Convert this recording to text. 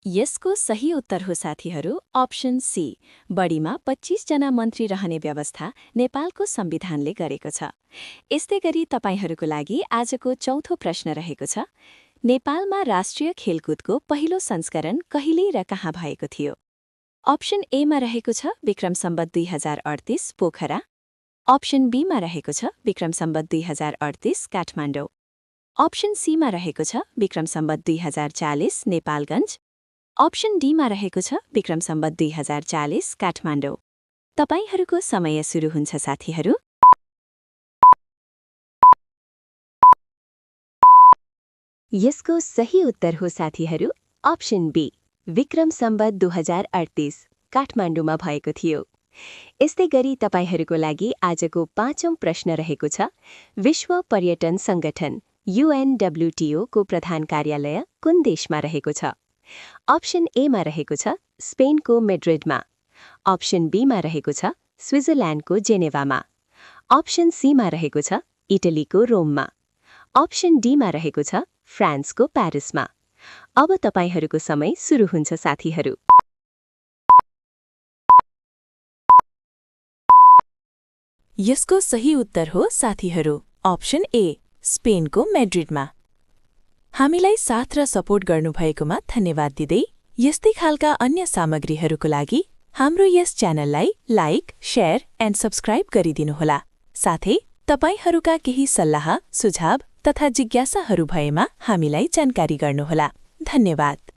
यसको सही उत्तर हो साथीहरू अप्सन सी। बढीमा 25 जना मन्त्री रहने व्यवस्था नेपालको संविधानले गरेको छ। यस्तै गरी तपाईहरूको लागि आजको चौथो प्रश्न रहेको छ। नेपालमा राष्ट्रिय खेलकुदको पहिलो संस्करण कहिले र कहाँ भएको थियो? अप्सन ए मा रहेको छ विक्रम सम्वत 2038 पोखरा। अप्सन बी मा रहेको छ विक्रम सम्वत 2038 काठमाडौँ। अप्सन सी मा रहेको छ विक्रम सम्वत 2040 नेपालगञ्ज। अप्सन डी मा रहेको छ विक्रम सम्वत 2040 काठमाडौँ। तपाईहरूको समय सुरु हुन्छ साथीहरू। यसको सही उत्तर हो साथीहरू अप्सन बी। विक्रम सम्वत 2038 काठमाडौँमा भएको थियो। यस्तै गरी तपाईहरूको लागि आजको पाँचौं प्रश्न रहेको छ। विश्व पर्यटन संगठन UNWTO को प्रधान कार्यालय कुन देशमा रहेको छ? अप्सन ए मा रहेको छ स्पेनको मेड्रिडमा। अप्सन बी मा रहेको छ स्विजरल्यान्डको जेनेभामा। अप्सन सी मा रहेको छ इटलीको रोममा। अप्सन डी मा रहेको छ फ्रान्सको प्यारिसमा। अब तपाईहरूको समय सुरु हुन्छ साथीहरू। यसको सही उत्तर हो साथीहरू अप्सन ए स्पेनको मेड्रिडमा। हामीलाई साथ र सपोर्ट गर्नुभएकोमा धन्यवाद दिँदै यस्तै खालका अन्य सामग्रीहरूको लागि हाम्रो यस च्यानललाई लाइक, शेयर एन्ड सब्स्क्राइब गरिदिनुहोला। साथै तपाईहरूका केही सल्लाह, सुझाव तथा जिज्ञासाहरू भएमा हामीलाई जानकारी गर्नुहोला। धन्यवाद।